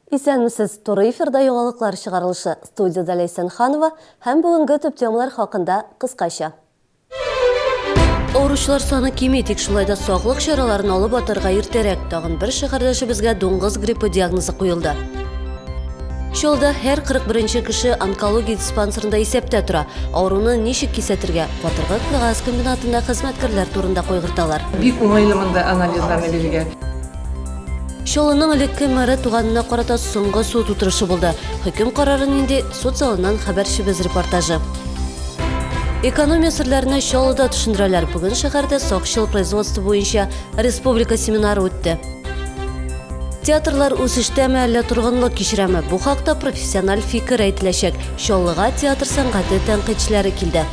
Исәнмесез, туры эфирда яңалыклар чыгарылышы. Студиядә Ләйсән Ханова һәм бүгенге төп темалар хакында кыскача. Авыручылар саны кими, тик шулай да саклык чараларын алып атарга иртәрәк. Тагын бер шәһәрдәшебезгә дуңгыз гриппы диагнозы куелды. Чаллыда һәр 41 нче кеше онкология диспансерында исәптә тора. Авыруны ничек кисәтергә? Катыргы кәгазь комбинатында хезмәткәрләр турында кайгырталар. Бик уңайлы монда анализларны бирергә. Чаллының элекке мэры туганына карата соңгы суд утырышы булды. Хөкем карары нинди? Суд залыннан хәбәрчебез репортажы. Экономия серләренә Чаллыда төшендерәләр. Бүген шәһәрдә сакчыл производство буенча республика семинары үтте. Театрлар үсештәме, әллә торгынлык кичерәме? Бу хакта профессиональ фикер әйтеләчәк. Чаллыга театр сәнгате тәнкыйтьчеләре килде.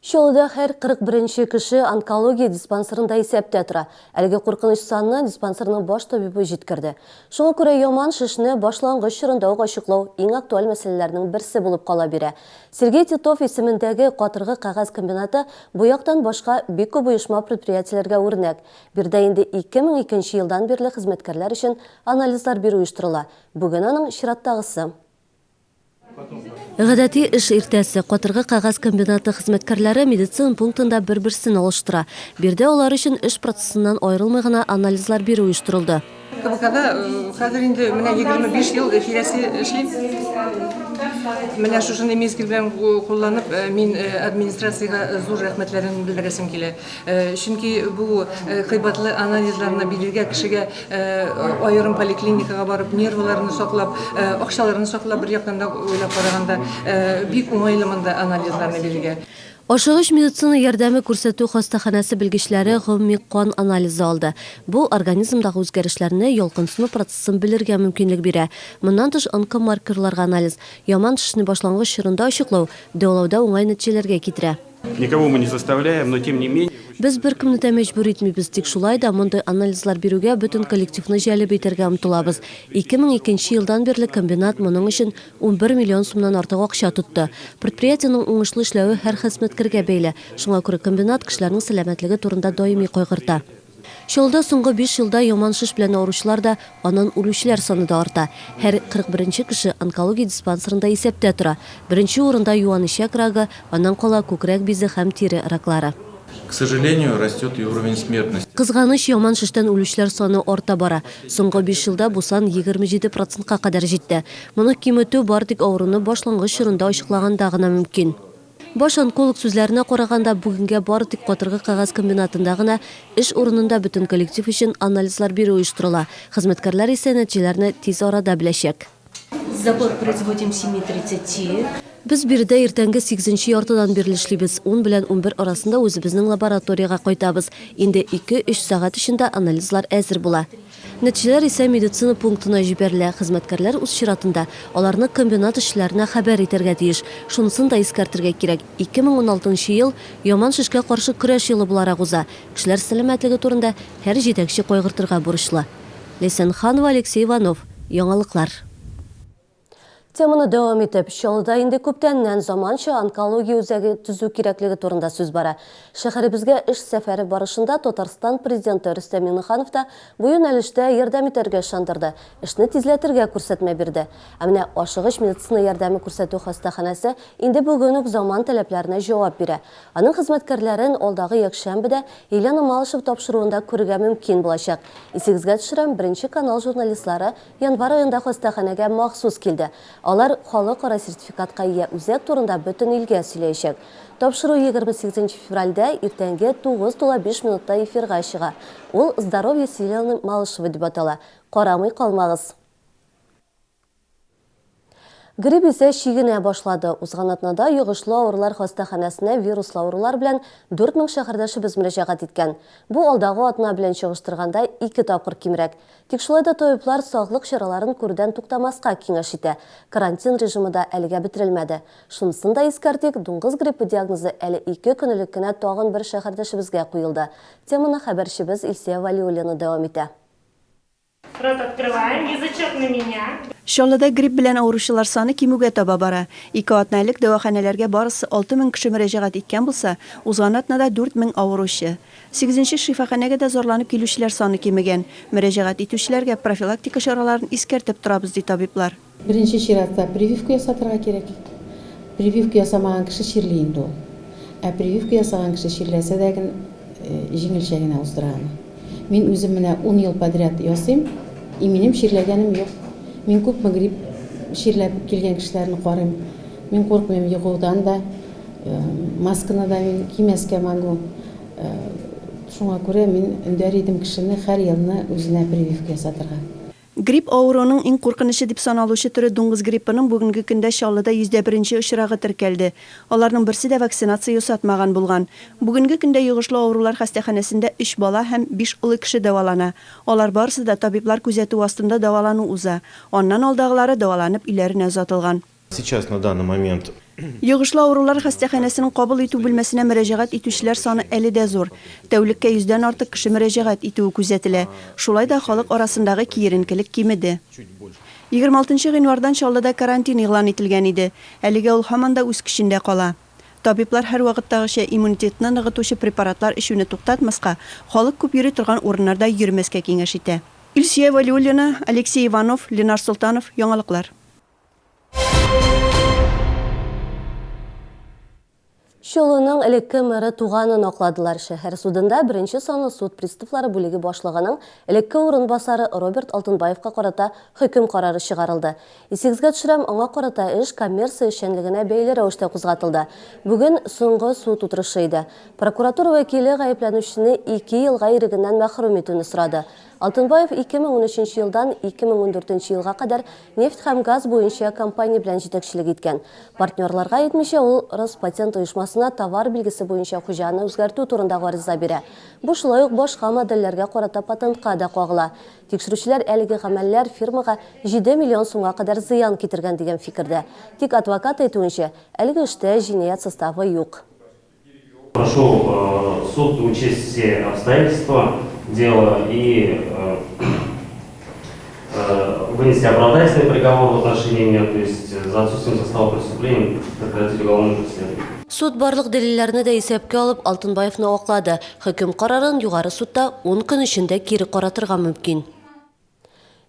Чаллыда һәр 41 нче кеше онкология диспансерында исәптә тора. Әлеге куркыныч санны диспансерның баш табибы җиткерде. Шуңа күрә яман шешне башлангыч чорында ук ачыклау иң актуаль мәсьәләләрнең берсе булып кала бирә. Сергей Титов исемендәге катыргы кәгазь комбинаты бу яктан башка бик күп оешма-предприятиеләргә үрнәк. Биредә инде 2002 нче елдан бирле хезмәткәрләр өчен анализлар бирү оештырыла. Бүген аның чираттагысы. Гадәти эш иртәсе. Катыргы кәгазь комбинаты хезмәткәрләре медицина пунктында бер-берсен алыштыра. Биредә алар өчен эш процессыннан аерылмый гына анализлар бирү оештырылды. КБКда хәзер инде менә 25 ел тирәсе эшлим. Менә шушындый мизгел белән кулланып, мин администрациягә зур рәхмәтләрен белдерәсем килә. Чөнки бу кыйбатлы анализларны бирергә кешегә аерым поликлиникага барып, нервыларны саклап, акчаларны саклап, бер яктан да уйлап караганда, бик уңайлы монда анализларны бирергә. Ашыгыч медицина ярдәме күрсәтү хастаханәсе белгечләре гомуми кан анализы алды. Бу организмдагы үзгәрешләрне, ялкынсыну процессын белергә мөмкинлек бирә. Моннан тыш, онкомаркерларга анализ, яман шешне башлангыч чорында ачыклау, дәвалауда уңай нәтиҗәләргә китерә. Никого мы не заставляем, но тем не менее. Без беркемне дә мәҗбүр итмибез, тик шулай да мондый анализлар бирүгә бөтен коллективны җәлеп итәргә омтылабыз. 2002 нче елдан бирле комбинат моның өчен 11 миллион сумнан артык акча тотты. Предприятиенең уңышлы эшләве һәр хезмәткәргә бәйле. Шуңа күрә комбинат кешеләрнең сәламәтлеге турында даими кайгырта. Чаллыда соңгы биш елда яман шеш белән авыручылар да, аннан үлүчеләр саны да арта. Һәр 41 нче кеше онкология диспансерында исәптә тора. Беренче урында юан эчәк рагы, аннан кала күкрәк бизе һәм тире раклары. К сожалению, растет и уровень смертности. Кызганыч, яман шештән үлүчеләр саны арта бара. Соңгы биш елда бу сан 27 процентка кадәр җитте. Моны киметү бары тик авыруны башлангыч чорында ачыклаганда гына мөмкин. Баш онколог сүзләренә караганда, бүгенгә бары тик катыргы кәгазь комбинатында гына эш урынында бөтен коллектив өчен анализлар бирү оештырыла. Хезмәткәрләр исә нәтиҗәләрне тиз арада беләчәк. Забор производим с 7:30. Без биредә иртәнге сигезенче яртыдан бирле эшлибез. Ун белән 11 арасында үзебезнең лабораториягә кайтабыз. Инде ике-өч сәгать эчендә анализлар әзер була. Нәтиҗәләр исә медицина пунктына җибәрелә. Хезмәткәрләр үз чиратында аларны комбинат эшчеләренә хәбәр итәргә тиеш. Шунысын да искәртергә кирәк, 2016 нчы ел яман шешкә каршы көрәш елы буларак уза. Кешеләр сәламәтлеге турында һәр җитәкче кайгыртырга бурычлы. Ләйсән Ханова, Алексей Иванов. Яңалыклар. Теманы дәвам итеп, Чаллыда инде күптәннән заманча онкология үзәге төзү кирәклеге турында сүз бара. Шәһәребезгә эш сәфәре барышында Татарстан Президенты Рөстәм Миңнеханов та бу юнәлештә ярдәм итәргә ышандырды, эшне тизләтергә күрсәтмә бирде. Ә менә ашыгыч медицина ярдәме күрсәтү хастаханәсе инде бүген үк заман таләпләренә җавап бирә. Аның хезмәткәрләрен алдагы якшәмбедә Елена Малышева тапшыруында күрергә мөмкин булачак. Исегезгә төшерәм, Беренче канал журналистлары январь аенда хастаханәгә махсус килде. Алар халыкара сертификатка ия үзәк турында бөтен илгә сөйләячәк. Тапшыру 28 нче февральдә иртәнге 9:05 минутта эфирга чыга. Ул Здоровье с Еленой Малышевой дип атала. Карамый калмагыз! Грипп исә чигенә башлады. Узган атнада йогышлы авырулар хастаханәсенә вируслы авырулар белән 4000 шәһәрдәшебез мөрәҗәгать иткән. Бу алдагы атна белән чагыштырганда ике тапкыр кимрәк. Тик шулай да табиблар саклык чараларын күрүдән туктамаска киңәш итә. Карантин режимы да әлегә бетерелмәде. Шунысын да искәртик, дуңгыз гриппы диагнозы әле ике көн элек кенә тагын бер шәһәрдәшебезгә куелды. Теманы хәбәрчебез Илсөя Вәлиуллина дәвам итә. Рот открываем, язычок на меня. Чаллыда грипп белән авыручылар саны кимүгә таба бара. Ике атна элек дәваханәләргә барысы 6000 кеше мөрәҗәгать иткән булса, узган атнада 4000 авыручы. Сигезенче шифаханәгә дә зарланып килүчеләр саны кимегән. Мөрәҗәгать итүчеләргә профилактика чараларын искәртеп торабыз, ди табиблар. Беренче чиратта прививка ясатырга кирәк. Прививка ясамаган кеше чирли инде ул. Ә прививка ясаган кеше чирләсә дә ген җиңелчә генә уздыра аны. Мин үзем менә ун ел подряд ясыйм, и минем чирләгәнем юк. Мин күпме грипп чирләп килгән кешеләрне карыйм. Мин куркмыйм йогудан да, масканы да мин кимәскә могу. Шуңа күрә мин өндәр идем кешене һәр елны үзенә прививка ясатырга. Грипп авыруының иң куркынычы дип саналучы төре дуңгыз гриппының бүгенге көндә Чаллыда 101 нче очрагы теркәлде. Аларның берсе дә вакцинация ясатмаган булган. Бүгенге көндә йогышлы авырулар хастаханәсендә өч бала һәм биш олы кеше дәвалана. Алар барысы да табиблар күзәтүе астында дәвалану уза. Аннан алдагылары дәваланып өйләренә озатылган. Сейчас на данный момент. Йогышлы авырулар хастаханәсенең кабул итү бүлмәсенә мөрәҗәгать итүчеләр саны әле дә зур. Тәүлеккә йөздән артык кеше мөрәҗәгать итүе күзәтелә. Шулай да халык арасындагы киеренкелек кимеде. 26 нчы гыйнвардан Чаллыда карантин игълан ителгән иде. Әлегә ул һаман да үз көчендә кала. Табиблар һәрвакыттагыча иммунитетны ныгытучы препаратлар эчүне туктатмаска, халык күп йөри торган урыннарда йөрмәскә киңәш итә. Илсөя Вәлиуллина, Алексей Иванов, Ленар Солтанов, Яңалыклар. Чаллының элекке мэры туганын акладылар. Шәһәр судында беренче санлы суд приставлары бүлеге башлыгының элекке урынбасары Роберт Алтынбаевка карата хөкем карары чыгарылды. Исегезгә төшерәм, аңа карата эш коммерция эшчәнлегенә бәйле рәвештә кузгатылды. Бүген соңгы суд утырышы иде. Прокуратура вәкиле гаепләнүчене ике елга ирегеннән мәхрүм итүне сорады. Алтынбаев 2013 елдан 2014 елга кадәр нефть һәм газ буенча компания белән җитәкчелек иткән. Партнерларга әйтмичә, ул Роспатент оешмасына товар билгесе буенча хуҗаны үзгәртү турында гариза бирә. Бу шулай ук башка модельләргә карата патентка да кагыла. Тикшерүчеләр әлеге гамәлләр фирмага 7 миллион сумга кадәр зыян китергән дигән фикердә. Тик адвокат әйтүенчә, әлеге эштә җинаять составы юк. Прошу э, суд учесть все обстоятельства дела и э, э, вынести оправдательный приговор в отношении меня, то есть за отсутствием состава преступления прекратить уголовное преследование. Суд барлык дәлилләрне дә исәпкә алып, Алтынбаевны аклады. Хөкем карарын Югары судта ун көн эчендә кире каратырга мөмкин.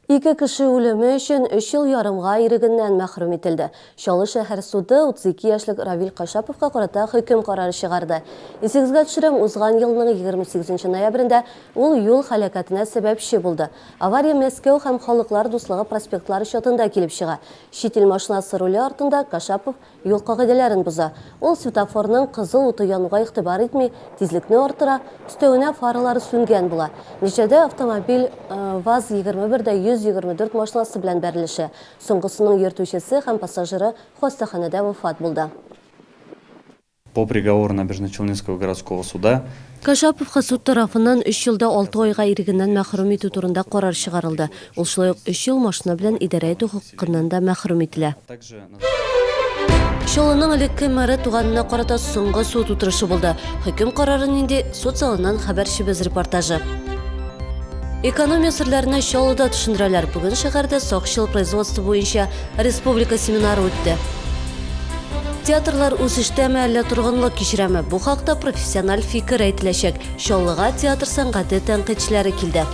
Ике кеше үлеме өчен өч ел ярымга ирегеннән мәхрүм ителде. Чаллы шәһәр суды 32 яшьлек Равил Кашаповка карата хөкем карары чыгарды. Исегезгә төшерәм, узган елның 28 ноябрендә ул юл һәлакәтенә сәбәпче булды. Авария Мәскәү һәм Халыклар дуслыгы проспектлары чатында килеп чыга. Чит ил машинасы руле артында Кашапов Юл кагыйдәләрен боза. Ул светофорның кызыл уты януга игътибар итми, тизлекне арттыра, өстәвенә фаралары сүнгән була. Нәтиҗәдә автомобиль ВАЗ 21 дә 124 машинасы белән бәрелешә. Соңгысының йөртүчесе һәм пассажиры хастаханәдә вафат булды. По приговору Набережночелнинского городского суда. Кашаповка суд тарафыннан өч ел да алты айга ирегеннән мәхрүм итү турында карар чыгарылды. Ул шулай ук өч ел машина белән идарә итү хокукыннан да мәхрүм ителә. Чаллының элекке мэры туганына карата соңгы суд утырышы булды. Хөкем карары нинди, суд залыннан хәбәрчебез репортажы. Экономия серләренә Чаллыда төшендерәләр. Бүген шәһәрдә сакчыл производство буенча республика семинары үтте. Театрлар үсештәме, әллә торгынлык кичерәме? Бу хакта профессиональ фикер әйтеләчәк. Чаллыга театр сәнгате тәнкыйтьчеләре килде.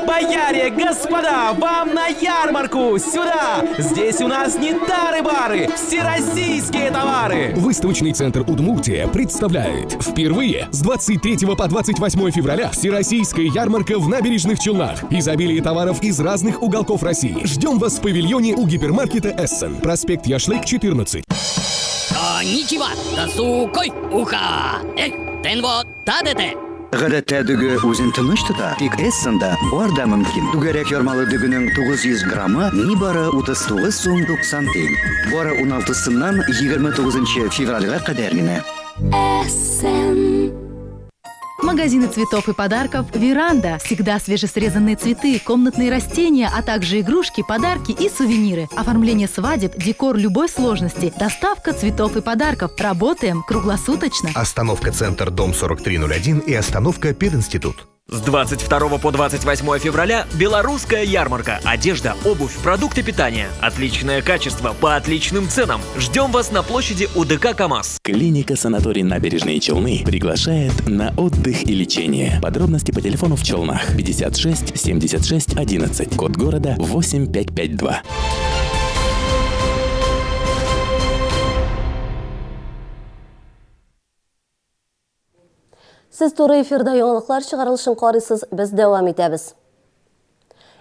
Бояре, господа, вам на ярмарку! Сюда! Здесь у нас не тары-бары, всероссийские товары! Выставочный центр Удмуртия представляет впервые с 23 по 28 февраля Всероссийская ярмарка в Набережных Челнах. Изобилие товаров из разных уголков России. Ждем вас в павильоне у гипермаркета Эссен. Проспект Яшлык, 14. Коничива, дасукой, уха! Эй, тенво, тадете! Гадәттә дөге үзен тыныч тота, тик Эссенда бар да мөмкин. Түгәрәк ярмалы дөгенең 900 граммы нибары 39 сум 90 тиен. Бары 16-сыннан 29 февральгә кадәр генә. Эссен. Магазины цветов и подарков «Веранда». Всегда свежесрезанные цветы, комнатные растения, а также игрушки, подарки и сувениры. Оформление свадеб, декор любой сложности, доставка цветов и подарков. Работаем круглосуточно. Остановка «Центр», дом 4301 и остановка «Пединститут». С 22 по 28 февраля белорусская ярмарка. Одежда, обувь, продукты питания. Отличное качество по отличным ценам. Ждем вас на площади УДК КАМАЗ. Клиника санаторий Набережные Челны приглашает на отдых и лечение. Подробности по телефону в Челнах 56 76 11. Код города 8552. Сез туры эфирда яңалыклар чыгарылышын карыйсыз, без дәвам итәбез.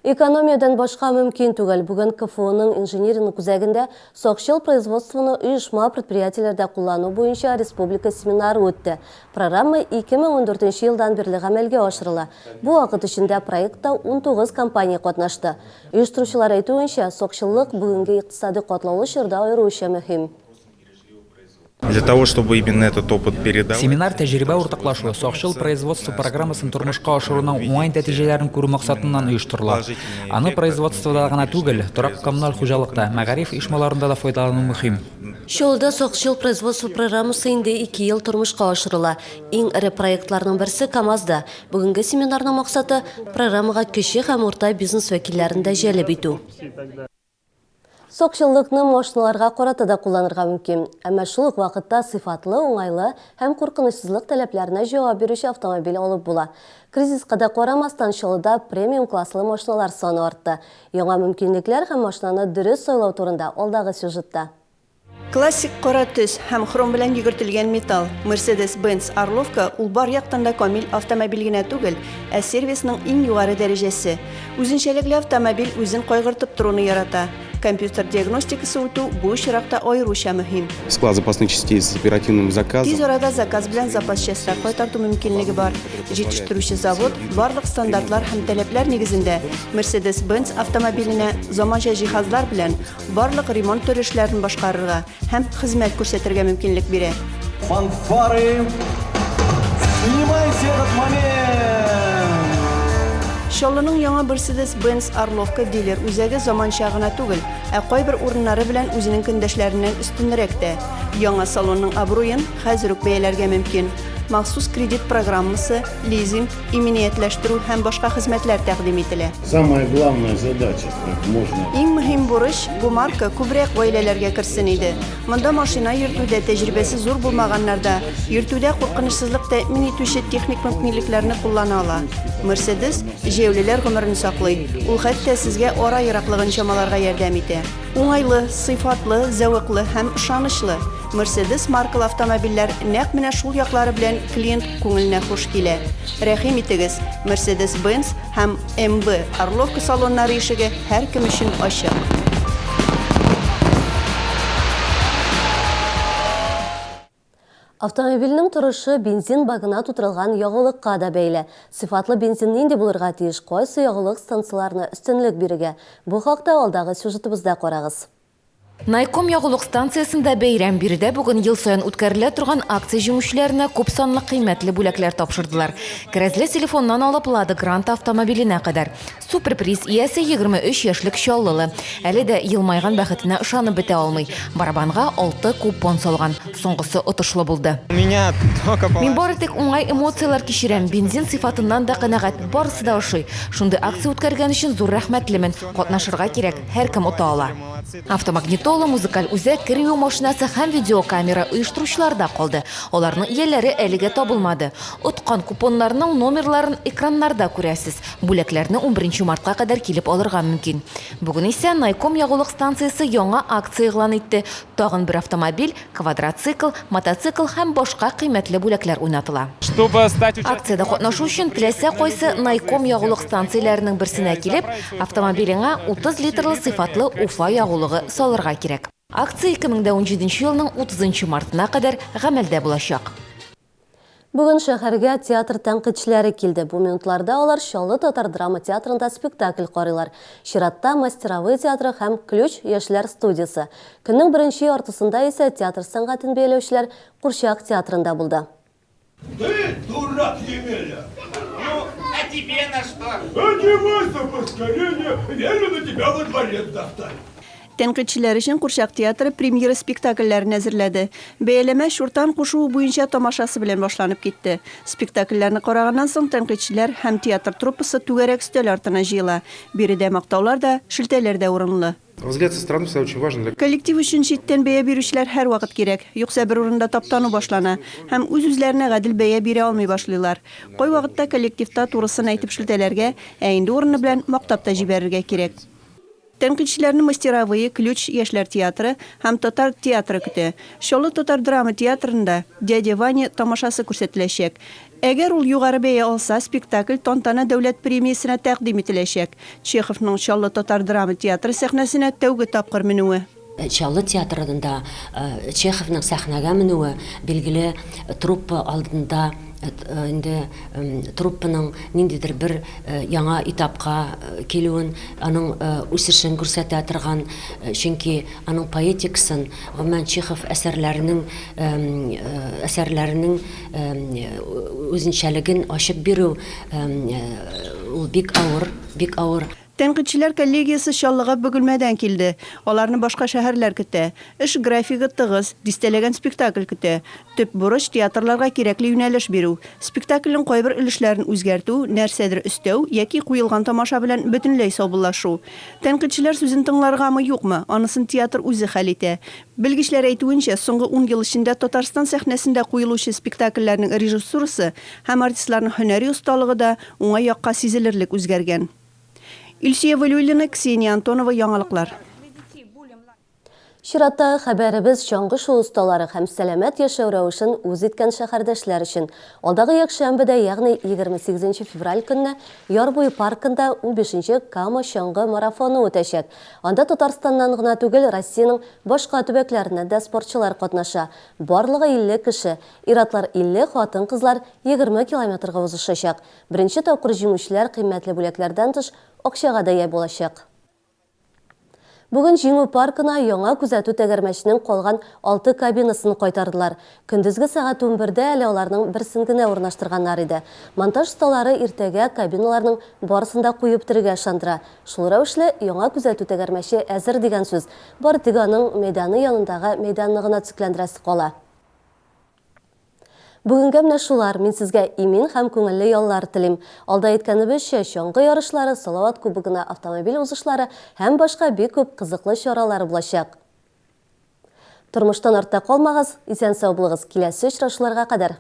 Экономиядән башка мөмкин түгел. Бүген КФУның инжиниринг үзәгендә сакчыл производствоны оешма предприятиеләрдә куллану буенча республика семинары үтте. Программа 2014 елдан бирле гамәлгә ашырыла. Бу вакыт эчендә проектта 19 компания катнашты. Оештыручылар әйтүенчә, сакчыллык бүгенге икътисади катлаулы чорда аеруча мөһим. Для того, чтобы именно этот опыт передавать. Семинар тәҗрибә уртаклашу, сакчыл производство программасын тормышка ашыруның уңай нәтиҗәләрен күрү максатыннан оештырыла. Аны производствода гына түгел, торак-коммуналь хуҗалыкта, мәгариф оешмаларында да файдалану мөһим. Чаллыда сакчыл производство программасы инде ике ел тормышка ашырыла. Иң эре проектларның берсе КАМАЗда. Бүгенге семинарның максаты, программага кече һәм урта бизнес вәкилләрен дә җәлеп итү. Сакчыллыкны машиналарга карата да кулланырга мөмкин. Әмма шул ук вакытта сыйфатлы, уңайлы һәм куркынычсызлык таләпләренә җавап бирүче автомобиль алып була. Кризиска да карамастан, Чаллыда премиум класслы машиналар саны артты. Яңа мөмкинлекләр һәм машинаны дөрес сайлау турында алдагы сюжетта. Классик кара төс һәм хром белән йөгертелгән металл. Mercedes-Benz Орловка ул бар яктан да камил автомобиль генә түгел, ә сервисның иң югары дәрәҗәсе. Үзенчәлекле автомобиль үзен кайгыртып торуны ярата. Компьютер диагностикасы үтү бу очракта аеруча мөһим. Склад запасных частей с оперативным заказом. Тиз арада заказ белән запас частьләр кайтарту мөмкинлеге бар. Җитештерүче завод барлык стандартлар һәм таләпләр нигезендә Mercedes-Benz автомобиленә заманча җиһазлар белән барлык ремонт төр эшләрен башкарырга һәм хезмәт күрсәтергә мөмкинлек бирә. Фанфары! Снимайте этот момент! Чаллының яңа Mercedes-Benz Орловка дилер үзәге заманча гына түгел, ә кайбер урыннары белән үзенең көндәшләреннән өстенрәк тә. Яңа салонның абруен хәзер үк бәяләргә мөмкин. Махсус кредит программасы, лизинг, иминиятләштерү һәм башка хезмәтләр тәкъдим ителә. Самая главная задача, как можно. Иң мөһим бурыч, бу марка күбрәк гаиләләргә керсен иде. Монда машина йөртүдә тәҗрибәсе зур булмаганнар да йөртүдә куркынычсызлык тәэмин итүче техник мөмкинлекләрне куллана ала. Мерседес җәяүлеләр гомерен саклый, ул хәтта сезгә ара ераклыгын чамаларга ярдәм итә. Уңайлы, сыйфатлы, зәвыклы һәм ышанычлы. Мерседес маркалы автомобильләр нәкъ менә шул яклары белән клиент күңеленә хуш килә. Рәхим итегез, Мерседес-Бенц һәм MB Орловка салоннары ишеге һәркем өчен ачык. Автомобильнең торышы бензин багына тутырылган ягулыкка да бәйле. Сыйфатлы бензин нинди булырга тиеш, кайсы ягулык станцияләренә өстенлек бирергә? Бу хакта алдагы сюжетыбызда карагыз. Найком ягулык станциясендә бәйрәм. Биредә бүген ел саен үткәрелә торган акция җиңүчеләренә күп санлы кыйммәтле бүләкләр тапшырдылар. Кәрәзле телефоннан алып Лада Гранта автомобиленә кадәр. Суперприз иясе 23 яшьлек чаллылы. Әле дә елмайган бәхетенә ышанып бетә алмый. Барабанга 6 купон салган. Соңгысы отышлы булды. Мин бары тик уңай эмоцияләр кичерәм. Бензин сыйфатыннан да канәгать. Барысы да ошый. Шундый акция үткәргән өчен зур рәхмәтлемен. Катнашырга кирәк, һәркем ота ала. Автомагнитола, музыкаль үзәк, кер юу машинасы һәм видеокамера оештыручыларда калды. Аларның ияләре әлегә табылмады. Откан купоннарның номерларын экраннарда күрәсез. Бүләкләрне 11 мартка кадәр килеп алырга мөмкин. Бүген исә Найком ягулык станциясе яңа акция игълан итте. Тагын бер автомобиль, квадроцикл, мотоцикл һәм башка кыйммәтле бүләкләр уйнатыла. Чтобы стать Акциядә катнашу өчен теләсә кайсы Найком ягулык станцияләренең берсенә килеп, автомобилеңә 30 литрлы сыйфатлы Уфа ягулыгы салырга кирәк. Акция 2017 елның 30 мартына кадәр гамәлдә булачак. Бүген шәһәргә театр тәнкыйтьчеләре килде. Бу минутларда алар Чаллы татар драма театрында спектакль карыйлар. Чиратта Мастеровые театры һәм Ключ яшьләр студиясе. Көннең беренче яртысында исә театр сәнгатен бәяләүчеләр Курчак театрында булды. Ты дурак, Емеля! Ну, а тебе на что? Одевайся поскорее, велено тебя во дворец доставить. Тәнкыйтьчеләр өчен курчак театры премьера спектакльләрен әзерләде. Бәяләмә Чуртан кушуы буенча тамашасы белән башланып китте. Спектакльләрне караганнан соң тәнкыйтьчеләр һәм театр труппасы түгәрәк өстәл артына җыела. Биредә мактаулар да, шелтәләр дә урынлы. Взгляд со стороны всегда очень важен для. Коллектив өчен читтән бәя бирүчеләр һәрвакыт кирәк. Юкса бер урында таптану башлана һәм үз-үзләренә гадел бәя бирә алмый башлыйлар. Кайвакытта коллективта турысын әйтеп шелтәләргә, ә инде урыны белән мактап та җибәрергә кирәк. Тәнкыйтьчеләрне Мастеровые, Ключ яшьләр театры һәм Татар театры көтә. Чаллы татар драма театрында Дядя Ваня тамашасы күрсәтеләчәк. Әгәр ул югары бәя алса, спектакль Тантана дәүләт премиясенә тәкъдим ителәчәк. Чеховның Чаллы татар драма театры сәхнәсенә тәүге тапкыр менүе. Чаллы театрында Чеховның сәхнәгә менүе, билгеле, труппа алдында инде труппаның ниндидер бер яңа этапка килүен, аның үсешен күрсәтә торган, чөнки аның поэтикасын, гомумән, Чехов әсәрләренең әсәрләренең үзенчәлеген ачып бирү ул бик авыр, бик авыр. Тәнкыйтьчеләр коллегиясе Чаллыга Бөгелмәдән килде. Аларны башка шәһәрләр көтә. Эш графигы тыгыз, дистәләгән спектакль көтә. Төп бурыч, театрларга кирәкле юнәлеш бирү. Спектакльнең кайбер өлешләрен үзгәртү, нәрсәдер өстәү яки куелган тамаша белән бөтенләй саубуллашу. Тәнкыйтьчеләр сүзен тыңларгамы, юкмы, анысын театр үзе хәл итә. Белгечләр әйтүенчә, соңгы ун ел эчендә Татарстан сәхнәсендә куелучы спектакльләрнең режиссурасы һәм артистларның һөнәри осталыгы да уңай якка сизелерлек үзгәргән. Илсөя Вәлиуллина, Ксения Антонова, Яңалыклар. Чираттагы хәбәребез чаңгы шуу осталары һәм сәламәт яшәү рәвешен үз иткән шәһәрдәшләр өчен. Алдагы якшәмбедә, ягъни 28 нче февраль көнне Яр буе паркында унбишенче Кама чаңгы марафоны үтәчәк. Анда Татарстаннан гына түгел, Россиянең башка төбәкләреннән дә спортчылар катнаша. Барлыгы 50 кеше, ир-атлар 50, хатын-кызлар 20 километрга узышачак. Беренче тапкыр җиңүчеләр кыйммәтле бүләкләрдән тыш, акчага да ия булачак. Бүген Җиңү паркына яңа күзәтү тәгәрмәченең калган алты кабинасын кайтардылар. Көндезге сәгать унбердә әле аларның берсен генә урнаштырганнар иде. Монтаж осталары иртәгә кабиналарның барысын да куеп бетерергә ышандыра. Шул рәвешле, яңа күзәтү тәгәрмәче әзер дигән сүз. Бары тик аның мәйданы янындагы мәйданны гына төзекләндерәсе кала. Бүгенгә менә шулар. Мин сезгә имин һәм күңелле яллар телим. Алда әйткәнебезчә, чаңгы ярышлары, Салават кубогына автомобиль узышлары һәм башка бик күп кызыклы чаралар булачак. Тормыштан артта калмагыз, исән-сау булыгыз, киләсе очрашуларга кадәр!